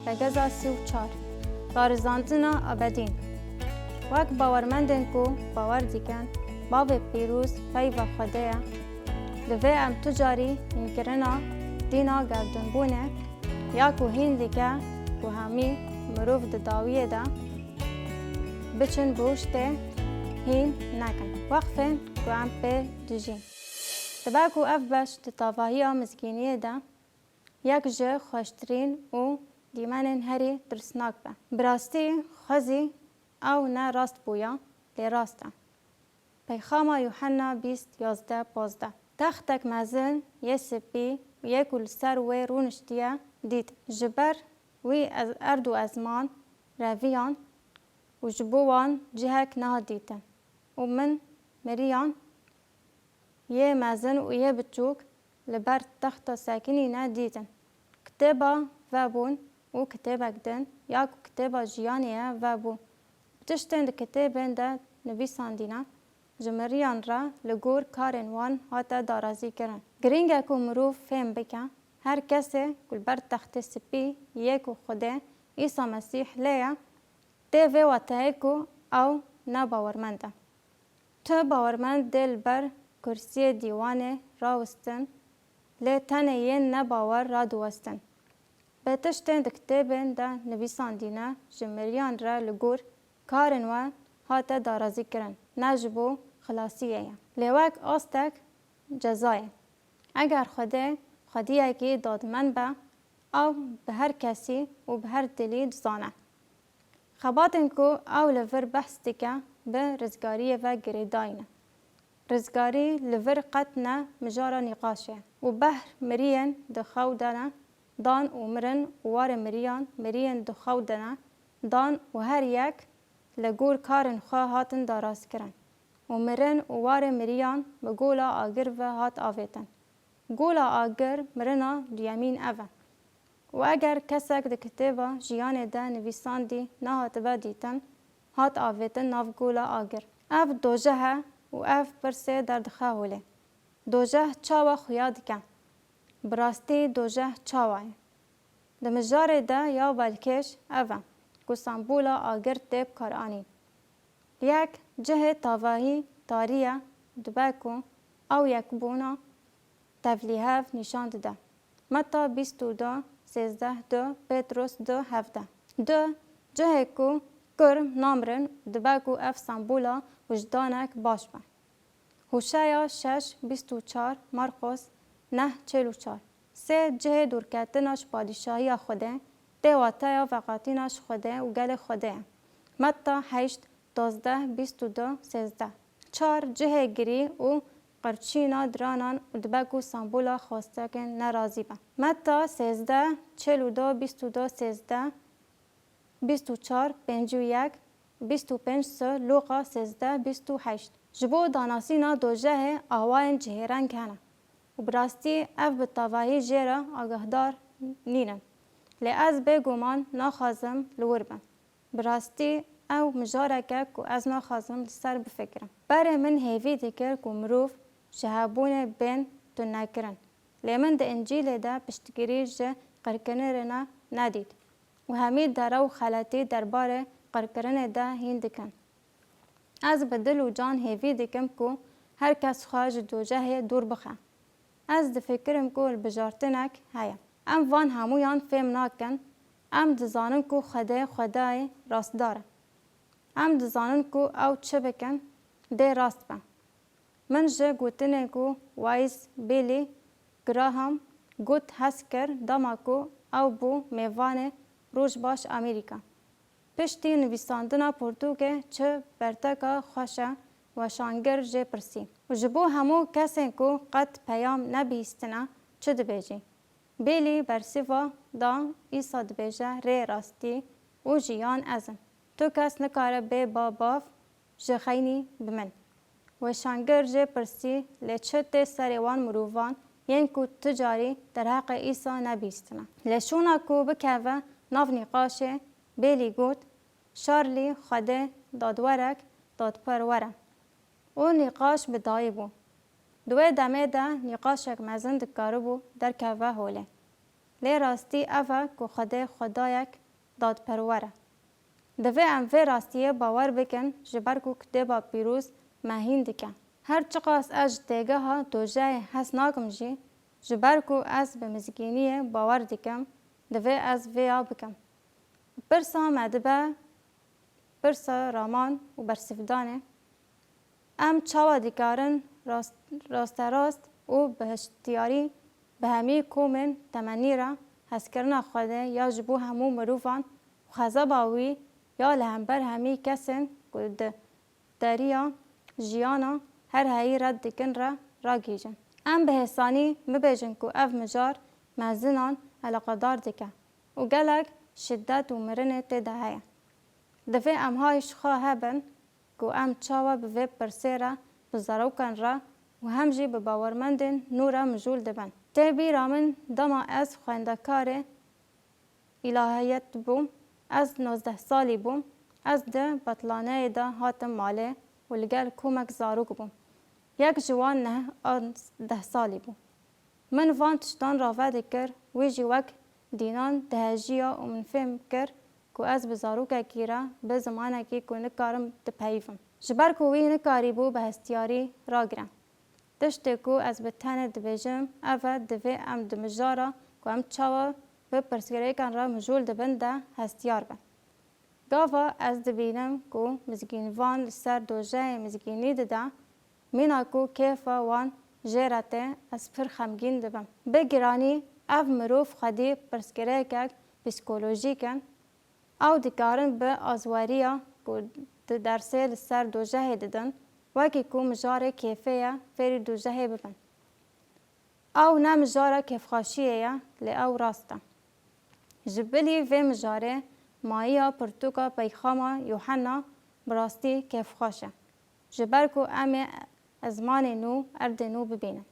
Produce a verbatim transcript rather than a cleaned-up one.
Hegeza sî û çar. Darizandina ebedî. Wek bawermendên ku bawer dikin, Bavê Pîroz peyva Xwedê ye, divê em tu carî hînkirina dîna gerdûnbûnê ya ku hîn dike ku hemî mirov di dawiyê de biçin bihuştê hîn nekin. Weqfên ku em pê dijîn. Dibe ku ev beş di tavahiya mizgîniyê de yek ji xweştirîn û dîmenên herî tirsnak be. Bi rastî xwezî ew ne rast bûya, lê rast e. Peyxama Yuhenna bîst, yazdeh, pazdeh. Textek mezin yê spî û yê ku li ser wê rûniştiye dît. Ji ber wî ez-, erd û ezman reviyan û ji bo wan cihek nehat dîtin. Û min miriyan yê mezin û yê biçûk li ber texta sekinîne dîtin. Kitêba vebûn û kitêbek din ya ku kitêba jiyanê ye vebû. Bi tiştên di kitêbên de nivîsandîne, ji miriyan re li gor karên wan hate darazîkirin. Girîng e ku mirov fêm bike, her kesê ku li ber textê spî yê ku Xwedê Îsa Mesîh lê ye, tê vê wateyê ku ew ne bawermend e. Tu bawermend dê li ber kursiyê dîwanê rawistin, lê tenê yên nebawer radiwestin. Bi tiştên di kitêbên de nivîsandîne, ji miriyan re li gor karên we hate darazîkirin, ne ji bo xilasiyê ye. Lê wek astek cezayê. Eger Xwedê xwediyekî dadmend be, ew bi her kesî û bi her dilî dizane. Xebatên ku ew li vir behs dike, bi rizgariyê ve girêdayî ne. Rizgarî li vir qet ne mijara nîqaşê ye û behr miriyên di xew de ne dan û mirin û warê miriyan miriyên di xew de ne dan û her yek li gor karên xwe hatin darazkirin û mirin û warê miriyan bi gola agir ve hat avêtin. Gola agir mirina duyemîn ev e. Û eger kesek di kitêba jiyanê de nivîsandî nehatibe dîtin, hat avêtin nav gola agir. Ev dojeh e û ev pirsê derdixe holê. Dojeh çawa xuya dike? Bi rastî dojeh çawa ye? Di mijarê de ya belkêş ev e ku sembola agir tê bikaranîn. Yek, cihê tavahî tarî ye, dibe ku ew yekbûna tevlîhev nîşan dide. Meta bîst û du, sêzdeh, du, Petros du, hevdeh. Du, cihê ku kurm namirin, dibe ku ev sembola wijdanek baş be. Hûşeya şeş, bîst û çar, Marqos neh, çil û çar. Sê, cihê dûrketina ji padîşahiya Xwedê, tê wateya veqetîna ji Xwedê û gelê Xwedê ye. Metta heşt, duwazdeh, bîst û du, sêzdeh. Çar, cihê girî û qirçîna diranan û dibe ku sembola xwestekên nerazî be. Metta sêzdeh, çil û du, bîst û du, sêzdeh, bîst û çar, pêncî û yek, bîst û pênc, sê, Lûqa sêzdeh, bîst û heşt. Ji bo danasîna dojehê awayên cihêreng hene û bi rastî ev bi tavahî jê re agahdar nînin. Lê ez bêguman naxwazim li wir bim. Bi rastî ew mijarek e ku ez naxwazim li ser bifikirim. Berê min hêvî dikir ku mirov ji hebûnê bên tunekirin. Lê min di Încîlê de piştgirî ji qirkirinê re nedît û hemî dere û xeletî derbarê qirkirinê de hîn dikin. Ez bi dil û can hêvî dikim ku her kes xwe ji dojehê dûr bixe. Ez difikirim ku hilbijartinek heye. Em van hemûyan fêm nakin. Em dizanin ku Xwedê Xwedayê rastdar e. Em dizanin ku ew çi bikin, dê rast be. Min ji gotinên ku Wise Billy Graham got hez kir, dema ku ew bû mêvanê Rojbaş Amerîka. Piştî nivîsandina pirtûkê çi berteka xweş e, weşanger jê pirsî. Û ji bo hemû kesên ku qet peyam nebihîstine, çi dibêjî? Billy bersiva da, Îsa dibêje, rê, rastî û jiyan ez im. Tu kes nikare bê ba bav ji xeynî bi min. Weşanger jê pirsî, lê çi tê serê wan mirovan yên ku tu carî derheqê Îsa nebihîstine? Lê şûna ku bikeve nav nîqaşê, Billy got, Charlie Xwedê dadwerek, dadperwer e. Û nîqaş bi dayî bû. Di wê demê de nîqaşek mezin dikaribû derkeve holê. Lê rastî ev e ku Xwedê Xwedayek dadperwer e. Divê em vê rastiyê bawer bikin, ji ber ku Kitêba Pîroz me hîn dike. Her çiqas ez ji têgeha dojehê hez nakim jî, ji ber ku ez bi mizgîniyê bawer dikim, divê ez vêya bikim. Pirsa me dibe pirsa raman û bersivdanê. Em çawa dikarin rast-, rasterast û bi hiştiyarî bi hemî komên temennî re hezkirina Xwedê ya ji bo hemû mirovan û xezeba wî ya li hember hemî kesên ku di deriya jiyana her heyî red dikin re ragihîjin? Em bi hêsanî bibêjin ku ev mijar mezinan eleqedar dike û gelek şiddet û mirinê tê de heye. Divê em hay ji xwe hebin ku em çawa bi vê pirsê re bi zarokan re û hem jî bi bawermendên nû re mijûl dibin. Tê bîra min dema ez xwendekarê îlahiyet bûm, ez nozdeh salî bûm, ez di betlaneyê de hatim malê û li gel komek zarok bûm. Yek ji wan neh an deh salî bû. Min van tiştan rave dikir, wî jî wek dînan dihejiya û min fêm kir ku ez bi zarokekî re bi zimanekî ku nikarim dipeyivim. Ji ber ku wî nikarîbû bi hestiyarî ragire. Tiştê ku ez bi tenê dibêjim, ev e, divê em di mijara ku em çawa bi pirsgirêkan re mijûl dibin de hestiyar bin. Gava ez dibînim ku mizgînvan li ser dojehê mizgînî dide, mîna ku kêfa wan jê re tê, ez pir xemgîn dibim. Bi giranî ev mirov xwedî pirsgirêkek psîkolojîk in. Ew dikarin bi azweriya ku di dersê li ser dojehê didin, wekî ku mijarê kêfê ye, fêrî dojehê bibin. Ew ne mijara kêfxweşiyê ye, lê ew rast e. Ji bilî vê mijarê mayiya pirtûka peyxama Yuhenna bi rastî kêfxweş e. Ji ber ku em ê ezmanê nû, erdê nû bibînin.